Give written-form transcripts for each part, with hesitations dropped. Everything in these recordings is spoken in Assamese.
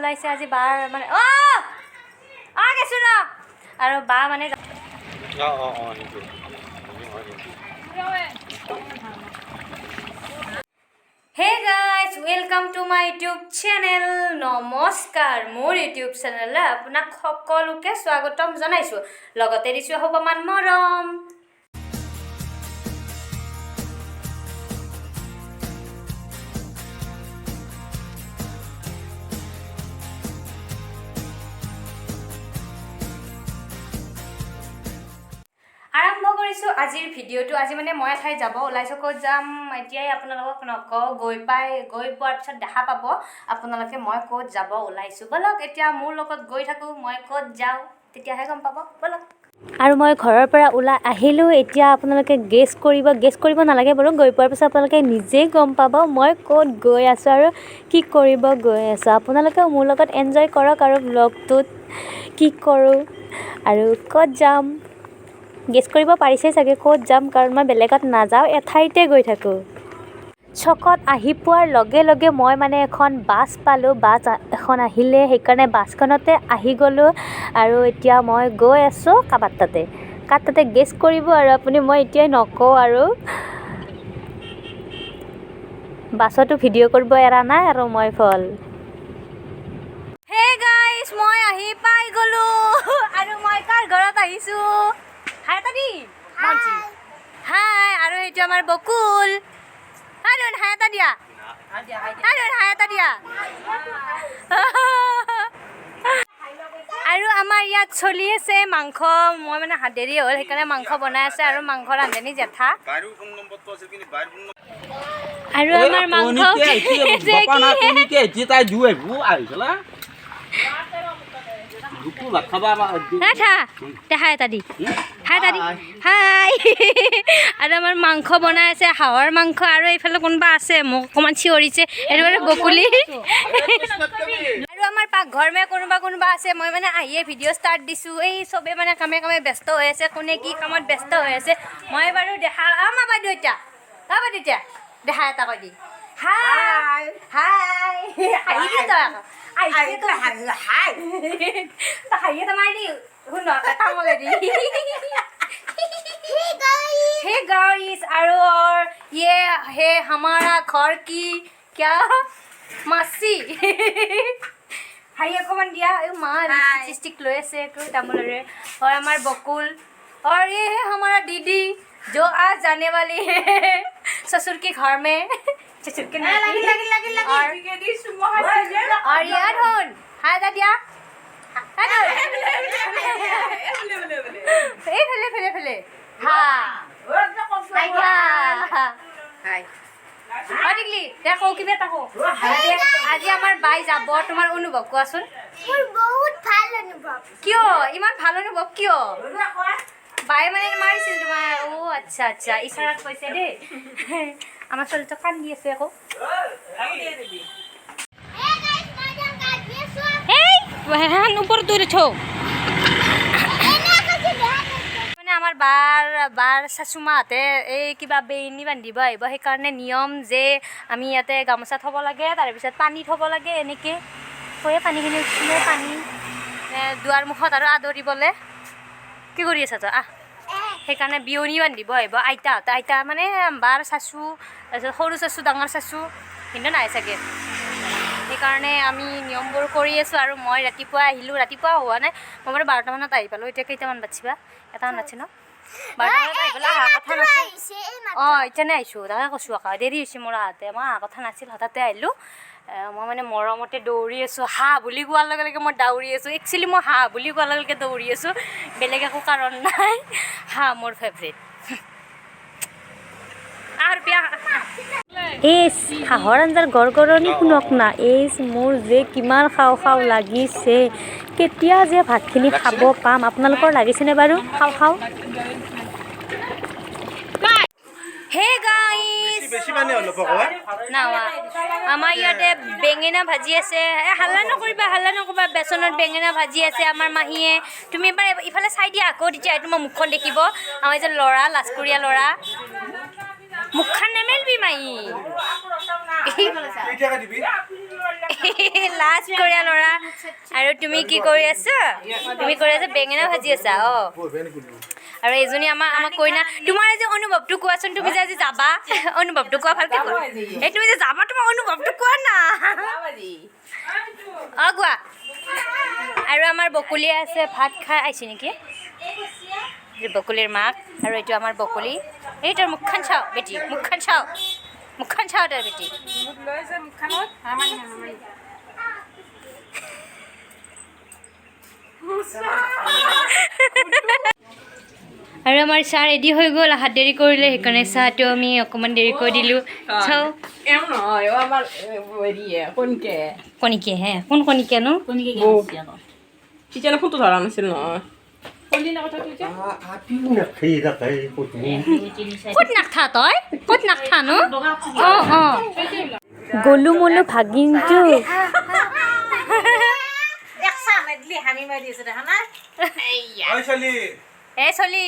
ওলাইছে আজি বাৰ মানে অ' অ' গেছো ন আৰু বা মানে অ অ অ সেইটো। Hey guys, welcome to my YouTube channel. নমস্কাৰ, মোৰ ইউটিউব চেনেললৈ আপোনাক সকলোকে স্বাগতম জনাইছোঁ, লগতে দিছোঁ এসোপামান মৰম। আৰম্ভ কৰিছোঁ আজিৰ ভিডিঅ'টো। আজি মানে মই এঠাইত যাব ওলাইছোঁ, ক'ত যাম এতিয়াই আপোনালোকক নকওঁ, গৈ পোৱাৰ পিছত দেখা পাব আপোনালোকে মই ক'ত যাব ওলাইছোঁ। ব'লক এতিয়া মোৰ লগত গৈ থাকোঁ, মই ক'ত যাওঁ তেতিয়াহে গম পাব, ব'লক। আৰু মই ঘৰৰ পৰা ওলাই আহিলোঁ। এতিয়া আপোনালোকে গেছ কৰিব নালাগে বাৰু, গৈ পোৱাৰ পিছত আপোনালোকে নিজেই গম পাব মই ক'ত গৈ আছোঁ আৰু কি কৰিব গৈ আছোঁ। আপোনালোকেও মোৰ লগত এনজয় কৰক আৰু ব্লগটোত কি কৰোঁ আৰু ক'ত যাম। গেছ কৰিব পাৰিছেই চাগে ক'ত যাম, কাৰণ মই বেলেগত নাযাওঁ, এঠাইতে গৈ থাকোঁ। চকত আহি পোৱাৰ লগে লগে মই মানে এখন বাছ পালোঁ, বাছ এখন আহিলে, সেইকাৰণে বাছখনতে আহি গ'লোঁ। আৰু এতিয়া মই গৈ আছোঁ কাৰোবাৰ তাতে, কাৰ তাতে গেছ কৰিব আৰু আপুনি, মই এতিয়াই নকওঁ। আৰু বাছতো ভিডিঅ' কৰিব এৰা নাই আৰু মই ফল। হে গাইজ, মই আহি পাই গ'লোঁ আৰু মই কাৰ ঘৰত আহিছোঁ? হাই এটা দি, হাই। আৰু এইটো আমাৰ বকুল। হাই ধন, হাই এটা দিয়া। হাই ধন, হাই এটা দিয়া। আৰু আমাৰ ইয়াত চলি আছে মাংস, মই মানে হাত দেৰি হ'ল সেইকাৰণে মাংস বনাই আছে আৰু মাংস ৰান্ধনি জেঠা। আৰু আমাৰ মাংস হাই এটা দি, হাই এটা দি, হাই। আৰু আমাৰ মাংস বনাই আছে, হাঁহৰ মাংস। আৰু এইফালে কোনোবা আছে, মোক অকণমান চিঞৰিছে, এইটো মানে বকুলি। আৰু আমাৰ পাকঘৰ মে কোনোবা কোনোবা আছে। মই মানে আহিয়ে ভিডিঅ' ষ্টাৰ্ট দিছোঁ। এই চবে মানে কামে কামে ব্যস্ত হৈ আছে, কোনে কি কামত ব্যস্ত হৈ আছে মই বাৰু দেখা। মা বাইদেউ এতিয়া, অ বাইদেউ এতিয়া দেখা এটা কৈ দি। হাই হাই, হাঁহি দি তই আকৌ। আহিছে তই, হাই তই হাঁহি এটা মাৰি দি, শুন তামোলে দি। हे गाइस, और ये है हमारा घर की क्या मासी। হাই অকণমান দিয়া। এই মা লিপষ্টিক চিষ্টিক লৈ আছে একো তামোলেৰে। और हमारे बकुल और ये है हमारा दीदी जो आज जाने वाली है ससुर के घर में, ससुर के और और ये धोन हाय दादिया, हाय धोन, এই ফেলে ফেলে ফেলে হা অ টিকলি দে কওঁ কিবা এটা কওঁ। আজি আমাৰ বাই যাব, তোমাৰ অনুভৱ কোৱাচোন। মোৰ বহুত ভাল অনুভৱ। কিয় ইমান ভাল অনুভৱ কিয়? বাই মানে মাৰিছিল তোমাৰ? অ' আচ্ছা আচ্ছা, ইচাৰাত কৈছে দেই। আমাৰ ছোৱালীটো কান্দি আছে আকৌ। ওপৰত দৌৰি থৌ। মানে আমাৰ বাৰ শাশুমাহঁতে এই কিবা বেইনী বান্ধিব আহিব, সেইকাৰণে নিয়ম যে আমি ইয়াতে গামোচা থ'ব লাগে, তাৰপিছত পানী থ'ব লাগে, এনেকৈ থৈয়ে পানীখিনি উঠিলে পানী দুৱাৰ মুখত আৰু আদৰিবলৈ। কি কৰি আছা তই? আহ, সেইকাৰণে বিয়নী বান্ধিব আহিব আইতাহঁতে। আইতা মানে বাৰ শাশু, তাৰপিছত সৰু শাশু, ডাঙৰ শাশু, কিন্তু নাই চাগে। সেইকাৰণে আমি নিয়মবোৰ কৰি আছোঁ। আৰু মই ৰাতিপুৱা আহিলোঁ, ৰাতিপুৱা হোৱা নাই, মই বাৰু 12টামানত আহি পালোঁ। এতিয়া কেইটামান বাজিবা? এটামান বাজিছে ন? 12টামানত আহি পেলাই অহা কথা নাছিল। অঁ এতিয়া আহিছোঁ, তাকে কৈছোঁ আকৌ দেৰি হৈছে মোৰ আহোঁতে। মই অহা কথা নাছিল, হঠাতে আহিলোঁ। মই মানে মৰমতে দৌৰি আছোঁ, হাঁহ বুলি কোৱাৰ লগে লগে মই দৌৰি আছোঁ। একচুৱেলি মই হাঁহ বুলি কোৱাৰ লগে লগে দৌৰি আছোঁ, বেলেগ একো কাৰণ নাই। হাঁহ মোৰ ফেভৰেট। আৰু পিয়া এই হাঁহৰ আঞ্জাৰ গৰগৰণি শুনক না। এই মোৰ যে কিমান খাওঁ খাওঁ লাগিছে, কেতিয়া যে ভাতখিনি খাব পাম। আপোনালোকৰ লাগিছেনে বাৰু খাওঁ খাওঁ? হে গাইস, আমাৰ ইয়াতে বেঙেনা ভাজি আছে। এ হাল্লা নকৰিবা, হাল্লা নকৰিবা। বেচনত বেঙেনা ভাজি আছে আমাৰ মাহীয়ে। তুমি এবাৰ ইফালে চাই দিয়া আকৌ, তেতিয়া তোমাৰ মুখখন দেখিব। আমাৰ যে ল'ৰা, লাজকুৰীয়া ল'ৰা, মুখখন নেমেলবি মাহী। লাজ কৰা ল'ৰা। আৰু তুমি কি কৰি আছা? তুমি কৰি আছা বেঙেনা ভাজি আছা। অ, আৰু এজনী আমাৰ কইনা। তোমাৰ আজি অনুভৱটো কোৱাচোন, তুমি যে আজি যাবা, অনুভৱটো কোৱা ভালকে কোৱা। এই তুমি যে যাবা, তোমাৰ অনুভৱটো কোৱা না। অ, কোৱা। আৰু আমাৰ বকুলীয়ে আছে, ভাত খাই আহিছে নেকি? এইটো বকুলীৰ মাক আৰু এইটো আমাৰ বকুলী। এই তোৰ মুখখন চাওঁ বেটি, মুখখন চাওঁ, মুখখন চাওঁ তই বেটি। আৰু আমাৰ চাহ ৰেডি হৈ গ'ল। আহাত দেৰি কৰিলে, সেইকাৰণে চাহটো আমি অকণমান দেৰিকৈ দিলোঁ। চাওঁ। নহয়, আমাৰ হেৰিয়ে কণকে। কণিকে হে, কোন কণিকে নো? তেতিয়া ফোনটো ধৰা নাছিল নহয়। ক'ত নাখা তই, ক'ত নাখা নো? অঁ অঁ, গলো মলো ভাগিনটো। এই চলি,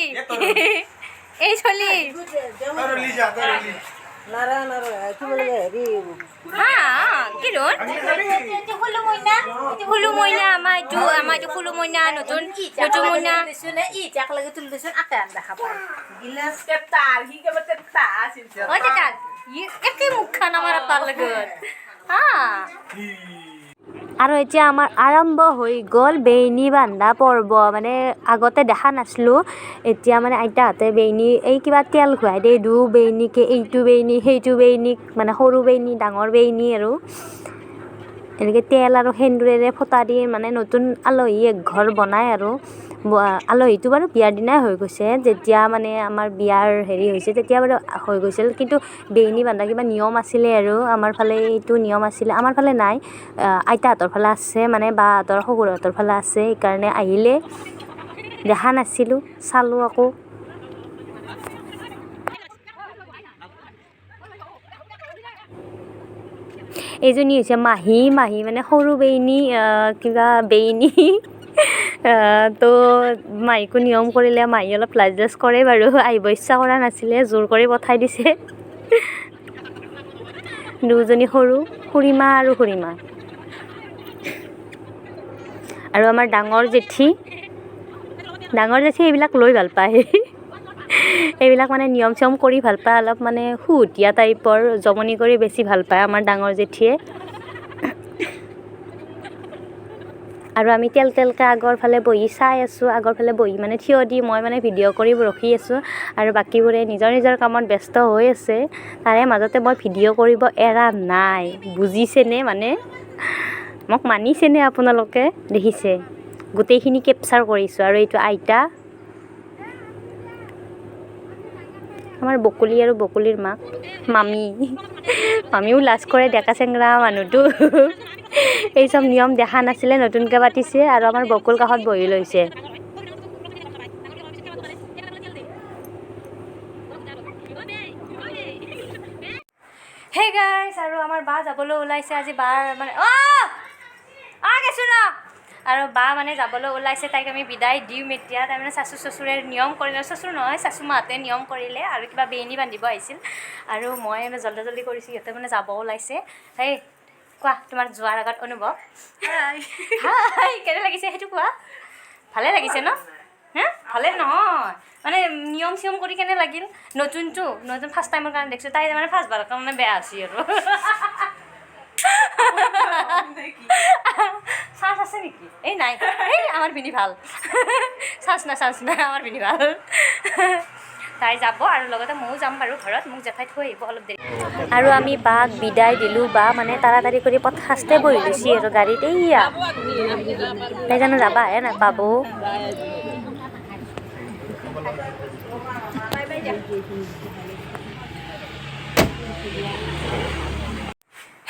এই চলি। হা, কি ৰোল? হুলু মইনা, আমাৰ এইটো হুলু মইনা, নতুন নতুন মইনা। অ তেতাল, একে মুখখন আমাৰ আপাৰ লগত। হা, আৰু এতিয়া আমাৰ আৰম্ভ হৈ গ'ল বেইনী বান্ধা পৰ্ব। মানে আগতে দেখা নাছিলোঁ, এতিয়া মানে আইতাহঁতে বেইনী এই কিবা তেল খুৱাই দিয়ে দু বেইনীকে, এইটো বেইনী সেইটো বেইনীক, মানে সৰু বেইনী ডাঙৰ বেইনী, আৰু এনেকৈ তেল আৰু সেন্দুৰেৰে ফটা দি মানে নতুন আলহী এক ঘৰ বনায়। আৰু আলহীটো বাৰু বিয়াৰ দিনাই হৈ গৈছে, যেতিয়া মানে আমাৰ বিয়াৰ হেৰি হৈছে তেতিয়া বাৰু হৈ গৈছিল। কিন্তু বেইনী বান্ধা কিবা নিয়ম আছিলে আৰু আমাৰ ফালে এইটো নিয়ম আছিলে, আমাৰ ফালে নাই, আইতাহঁতৰ ফালে আছে, মানে বাহঁতৰ শহুৰহঁতৰ ফালে আছে। সেইকাৰণে আহিলে দেখা নাছিলোঁ, চালোঁ আকৌ। এইজনী হৈছে মাহী। মাহী মানে সৰু বেইনী, কিবা বেইনী। তো মাহীকো নিয়ম কৰিলে, মাহী অলপ লাজ লাজ কৰে বাৰু, আহিব ইচ্ছা কৰা নাছিলে, জোৰ কৰি পঠাই দিছে। দুজনী সৰু খুৰীমা আৰু খুৰীমা। আৰু আমাৰ ডাঙৰ জেঠী, ডাঙৰ জেঠী এইবিলাক লৈ ভাল পায়, এইবিলাক মানে নিয়ম চিয়ম কৰি ভাল পায়, অলপ মানে সুহতীয়া টাইপৰ জমনি কৰি বেছি ভাল পায় আমাৰ ডাঙৰ জেঠীয়ে। আৰু আমি তেল তেলকৈ আগৰ ফালে বহি চাই আছোঁ, আগৰ ফালে বহি মানে থিয় দি মই মানে ভিডিঅ' কৰি ৰখি আছোঁ, আৰু বাকীবোৰে নিজৰ নিজৰ কামত ব্যস্ত হৈ আছে। তাৰে মাজতে মই ভিডিঅ' কৰিব এৰা নাই, বুজিছেনে? মানে মোক মানিছেনে আপোনালোকে? দেখিছে, গোটেইখিনি কেপচাৰ কৰিছোঁ। আৰু এইটো আইতা, আমাৰ বকুলী আৰু বকুলীৰ মাক মামী। মামীও লাজ কৰে, ডেকা চেংৰা মানুহটো, এই চব নিয়ম দেখা নাছিলে, নতুনকৈ পাতিছে। আৰু আমাৰ বকুল কাষত বহি লৈছে। হে গাইছ, আৰু আমাৰ বা যাবলৈ ওলাইছে আজি। বাৰ মানে অ গেছো ন, আৰু বা মানে যাবলৈ ওলাইছে, তাইক আমি বিদায় দিম এতিয়া। তাই মানে শাশু শ্বশুৰে নিয়ম কৰিলে, শ্বশুৰ নহয় শাশু মাহঁতে নিয়ম কৰিলে, আৰু কিবা বেইনী বান্ধিব আহিছিল। আৰু মই মানে জল্দি জল্দি কৰিছোঁ, সিহঁতে মানে যাব ওলাইছে। সেই কোৱা, তোমাৰ যোৱাৰ আগত অনুভৱ। হাই, কেনে লাগিছে সেইটো কোৱা? ভালে লাগিছে ন? হা, ভালে নহয় মানে নিয়ম চিয়ম কৰি কেনে লাগিল? নতুনটো নতুন ফাৰ্ষ্ট টাইমৰ কাৰণে দেখিছোঁ, তাই মানে ফাৰ্ষ্ট বাৰৰ কাৰণে বেয়া হৈছে আৰু। চান্স আছে নেকি? এই নাই, এই আমাৰ পিন্ধি ভাল। চান্স নাই, চান্স নাই, আমাৰ পিন্ধি ভাল। তাই যাব আৰু লগতে ময়ো যাম বাৰু ঘৰত, মোক জেঠাই থৈ আহিব অলপ দেৰি। আৰু আমি বাক বিদায় দিলোঁ। বা মানে তাড়াতাড়ি কৰি পথাচতে বহি লৈছি আৰু গাড়ীত। এইয়া তাই জানো যাবাহে নাপাব।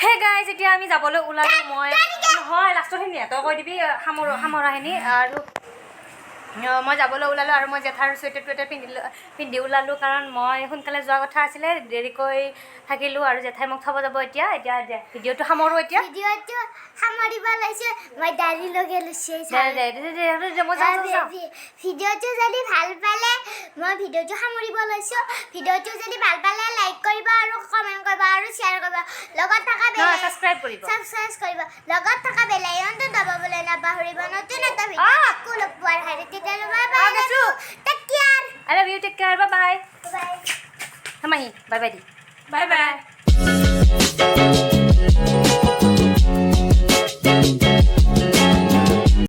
হে গাইজ, এতিয়া আমি যাবলৈ ওলালোঁ। মই নহয়, লাষ্টৰখিনি তই কৈ দিবি, সামৰাখিনি। আৰু মই যাবলৈ ওলালোঁ আৰু মই জেঠাৰ চুৱেটাৰ টুৱেটাৰ পিন্ধিলোঁ, পিন্ধি ওলালোঁ, কাৰণ মই সোনকালে যোৱা কথা আছিলে, দেৰিকৈ থাকিলোঁ আৰু জেঠাই মোক থ'ব যাব এতিয়া। এতিয়া ভিডিঅ'টো সামৰোঁ এতিয়া। ভিডিঅ'টো সামৰিব লৈছো, মই দাড়ি লগাই লৈছো। দে দে দে দে দে দে, মই যাওঁ যাওঁ যাওঁ। ভিডিঅ'টো যদি ভাল পালে, মই ভিডিঅ'টো সামৰিব লৈছো। ভিডিঅ'টো যদি ভাল পালে লাইক কৰিব আৰু কমেণ্ট কৰিব আৰু শ্বেয়াৰ কৰিব, লগত থকা বেল নহয়, ছাবস্ক্ৰাইব কৰিব। ছাবস্ক্ৰাইব কৰিব, লগত থকা বেল আইকনটো দবাবলৈ নাপাহৰিব। নতুন এটা আহ! ভিডিঅ' আকৌ লগ পোৱাৰ হাৰে তেতিয়াহ'লে বাই বাই। আহ, গৈছো। Take care. I love you, take care, bye bye. Bye. মাহী, bye by the. Bye bye.